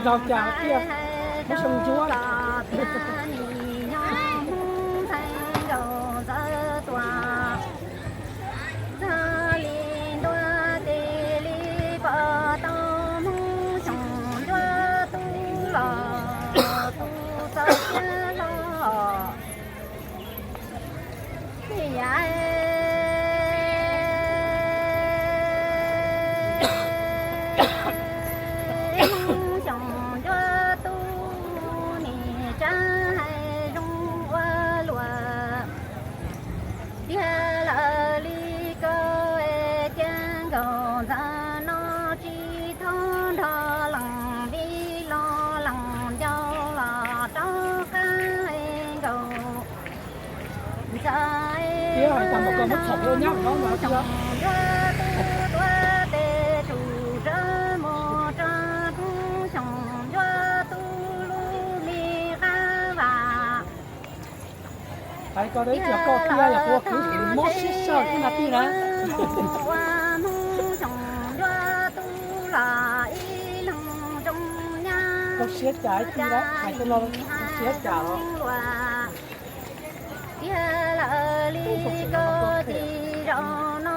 Zau cas tiag, Hmoob Xyooj Ntsuab los thiab nim nyob Hmoob ntxhais nkaus ntxawg tuaj. Txog li ntua tes li pom tau Hmoob Xyooj Ntsuab tub los tus txoj sia hlo. Hmoob Xyooj Ntsuab tub, niam tsab hais zoo ua luaj tiag lawm li ko, cia nkaus ntxawg no tsis tau nrog leej vij los leej ncaus los rov qab nkaus ntxawg. Hmoob Xyooj Ntsuab tub tuav tes tsum rov mus rau Hmoob Xyooj Ntsuab tub lub me qab vam. Hais ko teb tias koj tiag yog kuv kwv mob siab sawj ib na tij na. Ua Hmoob Xyooj Ntsuab tub los ib leeg zoo nyab, koj siab cas ib tij na, hais tej no siab cas os. Tiag lawm li ko, tsis zaum no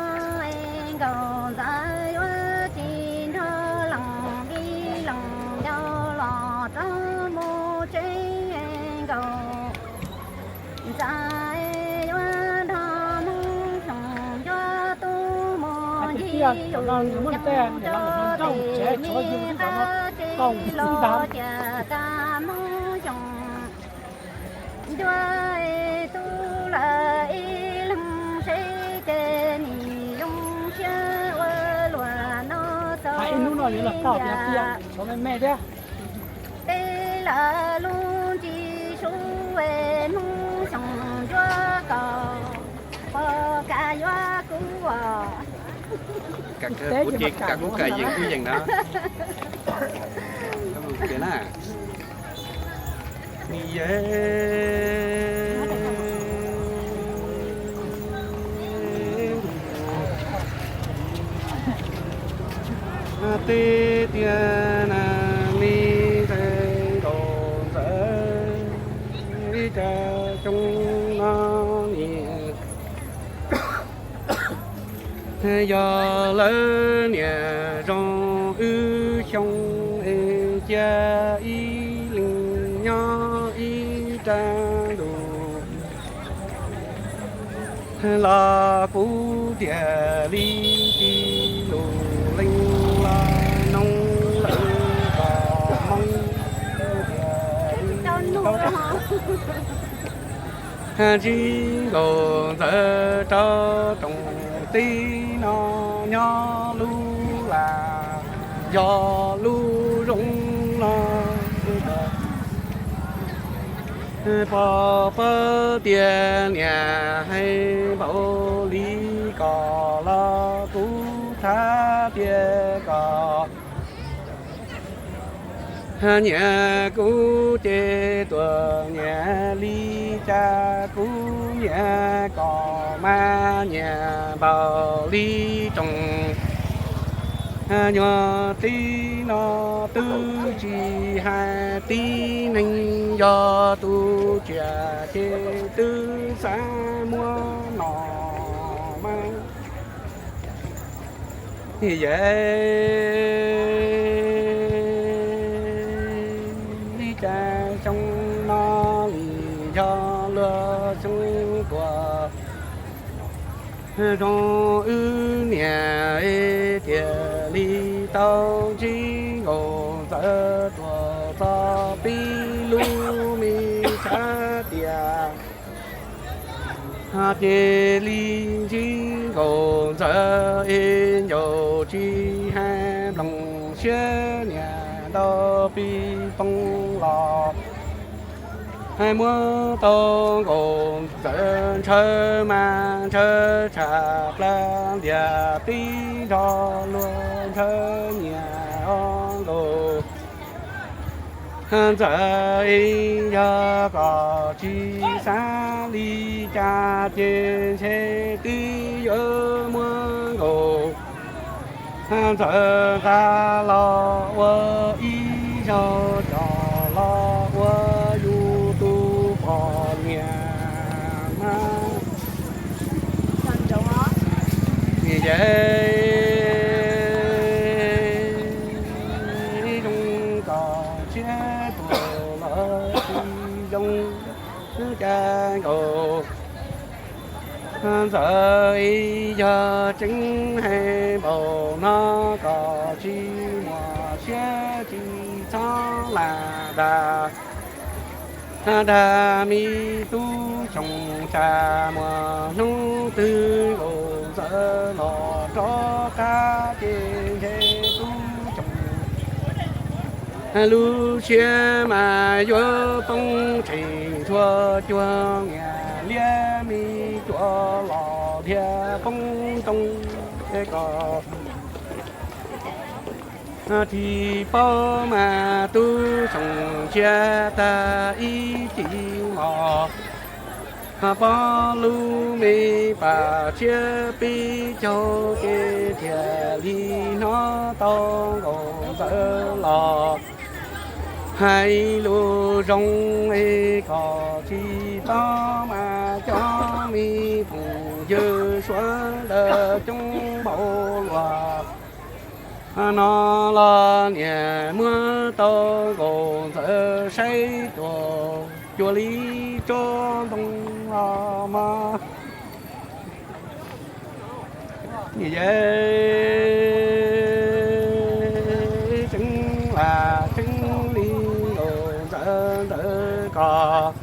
nkaus ntxawg yuav tsis nrog leej vij leej ncaus los rov mus tsev nkaus. Ntxawg yuav nrog Hmoob Xyooj Ntsuab tub mus ncig lus nyob rau tes me qab tsev los cia tag Hmoob Xyooj Ntsuab tub lawm ib leeg seb ces nim zoo siab ua luaj no xaus ib hnub no yuav los tau tias tias tshuav me me thiab. Peb lawv lub ntsis sub es Hmoob Xyooj Ntsuab kaus, pog kav yuav kub os. Kuv ces kav kuv kav yees kuj yees na. Ni ye teb tiag na, me ntxhais nkaus ntxawg, ib co xyoo no niam yog lawv niam zoo wb xyoo es cia ib leeg nyob ib rab ntus. Los kuv tiag li tij lus leej los noog lawv kom Hmoob tiag li tau ntsib nkaus ntxawg rau rooj teb no nyob lub lam yog lub zoo no. Pog paub tias niam hais npaum li ko los kuv thab tias kom nyiam kuv ces tuaj nyiam li cas, kuv nyiam kom mas nyiam npaum li rooj. Nyuag tib no twb tsis hais tib neeg, yog tus tsiaj ces twb xav muab no mas. Yog li cas xyoo no li yog luag xyoo tuaj zoo wb niam es tiag li tau ntsib nkaus ntxawg tuaj txog pib lub me tshav tiaj. Ces li ntsib nkaus ntxawg es ncaus tsis hais nplooj siab niam ntau pis poob los. Hais muab tau nkaus ntxawg ntshaw mas ntshaw tshaj plaws ntiaj teb nrog luag ntshaw nyiam os nkaus. Ntxawg es yog kom tsis xav li cas ces ntshe twb yuav muab nkaus ntxawg nqa los ua ib zaug Ces zoo kom tshiab tuag los tsis zoo, cas nkaus Ntxawm ib yog tseeb hais npaum no kom tsis muaj siab tsis txhob lam dag. Dag me tub Xyooj tsam muaj hnub twg Nkauj Ntxawm los rov qab ces ntshe tub Xyooj lub siab mas yuav poob tsees nrhua cuag niam liab me cuam los dhia poob roob kom tsis paub mas tub Xyooj ntsia tag ib chim mos, pob lub me pas tshiab pib caug kev thiaj li hnov tau Nkauj Ntxawm los hais lus zoo es kom tsis paub mas cov me phooj ywg suav ntawd coob npaum luaj no los niam muab tau Nkauj Ntxawm saib tuag cuag li tsob ntoo los mas yeej tseeb lam tseeb li Nkauj Ntxawm ntawd kom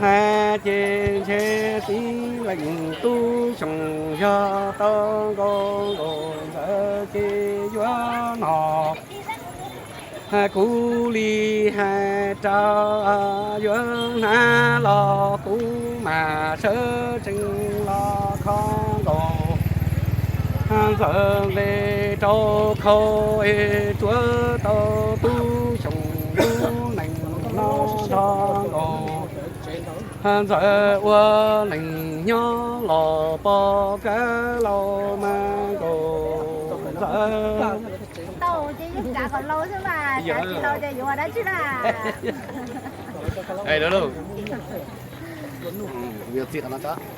hais ces ntshe tib leej tub Xyooj yog tau nkaus Nkauj Ntxawm ces yuav no kuv li hais rau yuav hnav los kuv mam sawv tsees los kho Nkauj Ntxawm nqe rau khau es tsuav tau tub Xyooj lub neej no nrog Nkauj Ntxawm ua neej nyob los pom kab laus mas Nkauj Ntxawm.